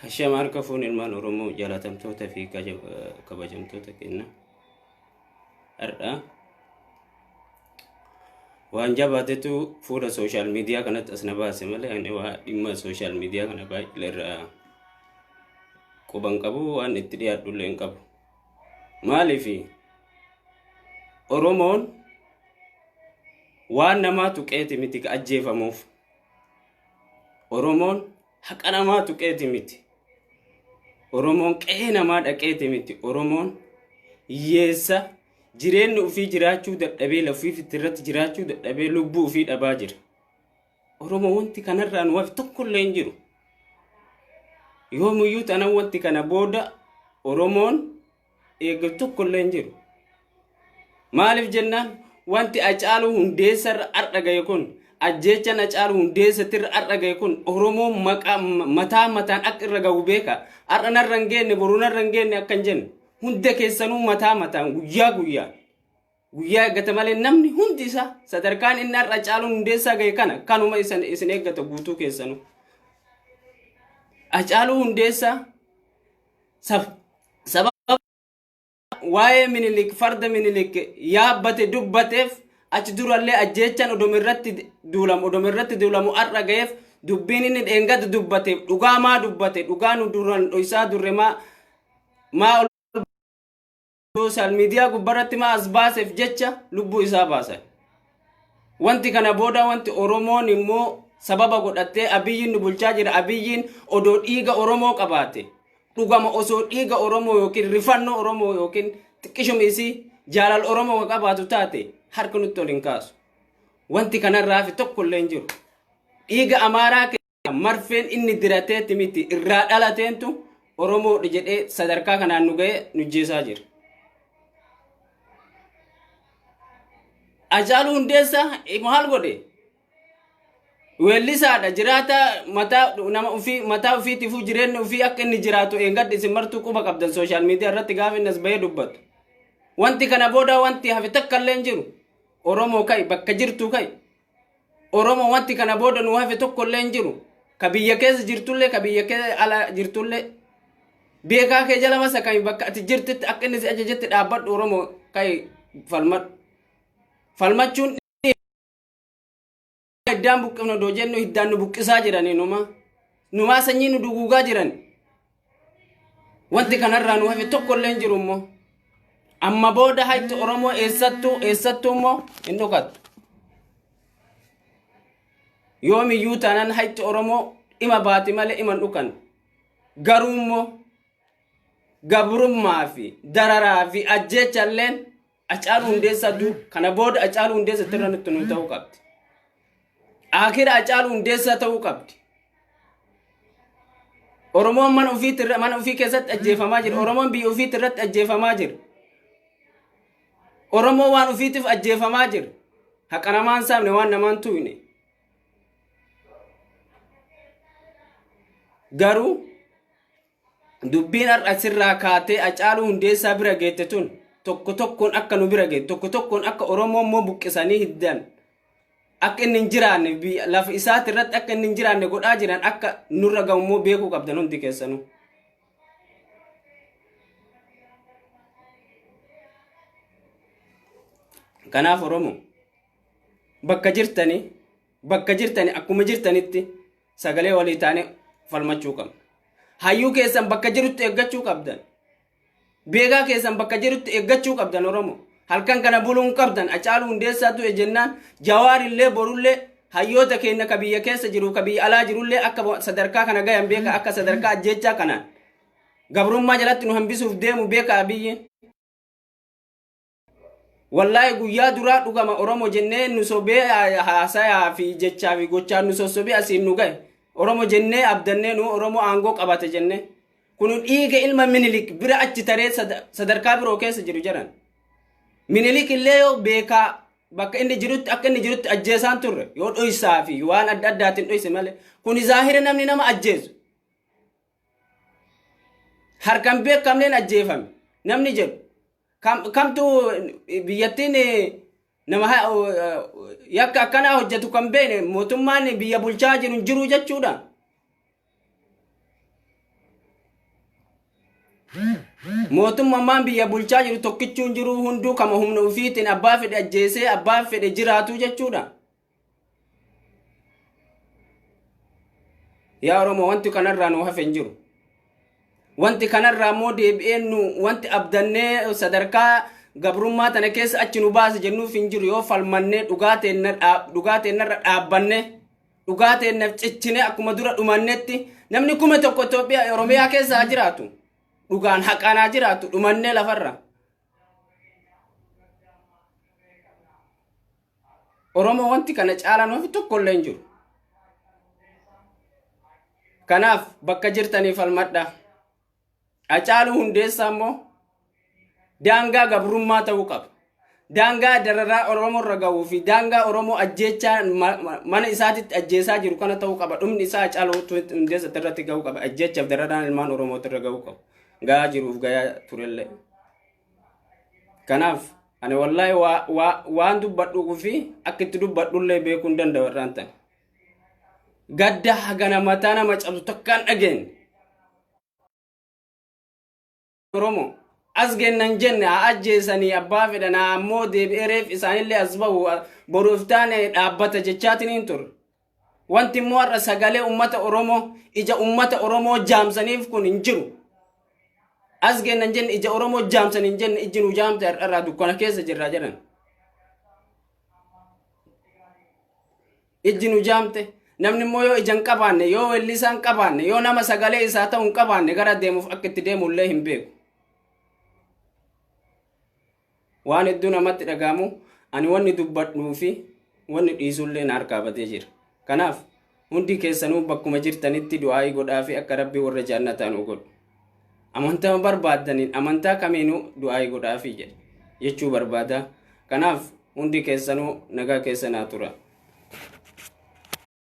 Hashama harka fuun ilmaan Oromoo jaalatamtoota fi kabajamtoota kenna. Har'a waan jabaatetu fuula sooshaal miidiyaa kanatti as na baase malee ani waa dhimma sooshaal miidiyaa kana baay'ee irraa quban qabu waan itti dhiyaadhu illee hin qabu. Maaliif Oromoon waan namaa tuqeeti miti ka ajjeefamuuf. Oromoon haqa namaa tuqeeti miti. Oromoon qe'ee namaa dhaqeeti miti. Oromoon hiyyeessa jireenyi ofii jiraachuu dadhabee lafii irratti jiraachuu dadhabee lubbuu ofii dhabaa jira. Oromoo wanti kanarraa nu hafe tokkollee hin jiru. Yoomiyyuu tanan wanti kana booda Oromoon eeggatu tokkollee hin jiru. Maaliif jennaan wanti Hacaaluu Hundeessarra har'a gahe kun ajjeechaan Hacaaluu Hundeessatirra har'a gahe kun Oromoon maqaa mataa mataan akka irra gahu beeka. Har'a narra hin geenne boru narra hin geenne akka hin jenne hunda keessanuu mataa mataan guyyaa guyyaa guyyaa eeggata malee namni hundi isaa sadarkaan inni har'a Hacaaluu Hundeessaa gahe kana kanuma isin isin eeggata guutuu keessanuu. Hacaaluu Hundeessaa sababa waa'ee Minilik farda Minilik yaabbate dubbateef achi durallee ajjeechaan odoma irratti duulamu odoma irratti duulamu har'a ga'eef dubbiin inni dheengada dubbateef dhugaa maa dubbate dhugaa nu duran dhoysaa durre maa maa ol sooshaal miidiyaa gubbarratti maa as baaseef jecha lubbuu isaa baasan. Wanti kana booda wanti Oromoon immoo sababa godhattee Abiyyiin nu bulchaa jira. Abiyyiin odoo dhiiga Oromoo qabaate dhugama osoo dhiiga Oromoo yookiin rifannoo Oromoo yookiin xiqqishuma isii jaalala Oromoo ka qabaatu taate harka nutti ol hin kaasu. Wanti kanarraa hafe tokko illee hin jiru. Dhiiga Amaaraa keessa marfeen inni dirateetti miti irraa dhalateentu Oromoodha jedhee sadarkaa kanaan nu ga'ee nu jeesaa jira. Hacaaluu Hundeessaa maal godhe? Weellisaadha jiraata mataa nama ofii mataa ofiitiifuu jireenya ofii akka inni jiraatu eengadda isin martuu quba qabdan sooshaal miidiyaa irratti gaafa inni as bahee dubbatu. Wanti kana booda wanti hafe takka illee hin jiru. Oromoo ka'i bakka jirtu ka'i. Oromoo wanti kana booda nu hafe tokko illee hin jiru. Ka biyya keessa jirtullee ka biyya keessa ala jirtullee. Beekaa kee jala masa kan bakka ati jirtitti akka inni si ajajetti dhaabbadhu Oromoo ka'i falmadhu. Falmachuun hiddaan buqqifna odoo jennu hiddaan nu buqqisaa jiranii numaa. Numaa sanyii nu duguugaa jiran. Wanti kanarraa nu hafe tokko illee hin jiru immoo. Amma booda hayti Oromoo eessattuu eessattuu immoo hin dhokattu. Yoomiyyuu taanaan hayti Oromoo ima baati malee ima hin dhukan. Garuu immoo gabrummaa fi dararaa fi ajjeecha illeen Hacaaluu Hundeessaa du kana booda Hacaaluu Hundeessaa irra nutti nu ta'uu qabdi. Akira Hacaaluu Hundeessaa ta'uu qabdi. Oromoon mana ofiitti irra mana ofii keessatti ajjeefamaa jira. Oromoon biyya ofiitti irratti ajjeefamaa jira. Oromoo waan ofiitiif ajjeefamaa jira. Haqa namaan saamne waan namaan tuuyne. Garuu Dubbiin har'a sirraa kaatee Hacaaluu Hundeessaa bira geette tun tokko tokkoon akka nu bira geette tokko tokkoon akka Oromoo immoo buqqisanii hiddan akka inni hin jiraanne biyya lafa isaati irratti akka inni hin jiraanne godhaa jiran akka nurra ga'u immoo beekuu qabdan hundi keessanuu. Kanaaf Oromoo bakka jirtanii bakka jirtanii akkuma jirtanitti sagalee walii taanee falmachuu qabna. Hayyuu keessan bakka jirutti eeggachuu qabdan. Beekaa keessan bakka jirutti eeggachuu qabdan Oromoo. Halkan kana buluu hin qabdan. Hacaaluu Hundeessaa du'e jennaan Jawaar illee borullee hayyoota keenya ka biyya keessa jiru ka biyya alaa jirullee akka sadarkaa kana gayan beeka akka sadarkaa ajjeechaa kanaan gabrummaa jalatti nu hambisuuf deemu beeka Abiyyiin. Wallaahi guyyaa duraa dhugama Oromo jennee nu sobee haasayaa fi jechaa fi gochaan nu sossobee asiin nu gahe. Oromo jennee abdannee nu Oromo aangoo qabate jennee. Kun dhiiga ilma Minilik bira achi taree sadarkaa biroo keessa jiru jedhan. Minilik illee yoo beekaa bakka inni jirutti akka inni jirutti ajjeesaan turre yoo dhoysaa fi waan adda addaatiin dhoyse malee. Kun zaahira namni nama ajjeesu. Harkan beekamneen ajjeefame namni jedhu. Kamtu biyyattiin nama yakka akkanaa hojjetu kan beekne mootummaan biyya bulchaa jiru hin jiru jechuudha. Mootummaan biyya bulchaa jiru tokkichuu hin jiru, hunduu kama humna ofiitiin abbaa fedhe ajjeesee abbaa fedhe jiraatu jechuudha. Yaa Oromoo, wanti kanarraa nu hafe hin jiru. Wanti kanarraa immoo deebi'ee nu wanti abdannee sadarkaa gabrummaa tana keessa achi nu baase jennuuf hin jiru, yoo falmannee dhugaa teennarra dhaabbanne, dhugaa teennaaf cichine, akkuma dura dhumannetti namni 1000 Itoophiyaa Oromiyaa keessa haa jiraatu. Dhugaan haqaan haa jiraatu, dhumannee lafarra. Oromoo, wanti kana caalaa nuuf tokkollee hin jiru. Kanaaf bakka jirtanii falmadha. Hacaaluu Hundeessaa immoo daangaa gabrummaa ta'uu qaba. Daangaa dararaa Oromoo irra gahuu fi daangaa Oromoo ajjeechaa mana isaatitti ajjeesaa jiru kana ta'uu qaba. Dhumni isaa Hacaaluu Hundeessaa irratti gahuu qaba. Ajjeechaaf dararaan ilmaan Oromoo irra gahuu qaba. Gahaa jiruuf gahaa turellee. Kanaaf ani wallaahi waan dubbadhuu fi akka itti dubbadhullee beekuu hin danda'u irraan ta'e. Gadda hagana mataa nama cabsu takkaan dhageenye. Oromoo as gennan jenne haa ajjeesanii abbaa fedhan, haa ammoo deebi'ee reef isaanillee as bahu, boruuf taane dhaabbata jechaatiin hin turre. Wanti immoo har'a sagalee uummata Oromoo, ija uummata Oromoo jaamsaniif kun hin jiru. As gennan jenne, ija Oromoo jaamsan hin jenne, ijji nu jaamte, har'arraa dukkana keessa jirra jedhan. Ijji nu jaamte. Namni immoo yoo ija hin qabaanne, yoo weellisaa hin qabaanne, yoo nama sagalee isaa ta'u hin qabaanne, gara deemuuf akka itti deemu illee hin beeku. Waan hedduu namatti dhaga'amu, ani wanni dubbadhuu fi wanni dhiisullee na harkaa badee jira. Kanaaf hundi keessanuu bakkuma jirtanitti du'aayii godhaa fi akka Rabbi warra jaannataa nu godhu. Amantaa barbaaddaniin, amantaa kamiinuu du'aayii godhaa fi jedhe jechuu barbaada. Kanaaf hundi keessanuu nagaa keessa naa tura.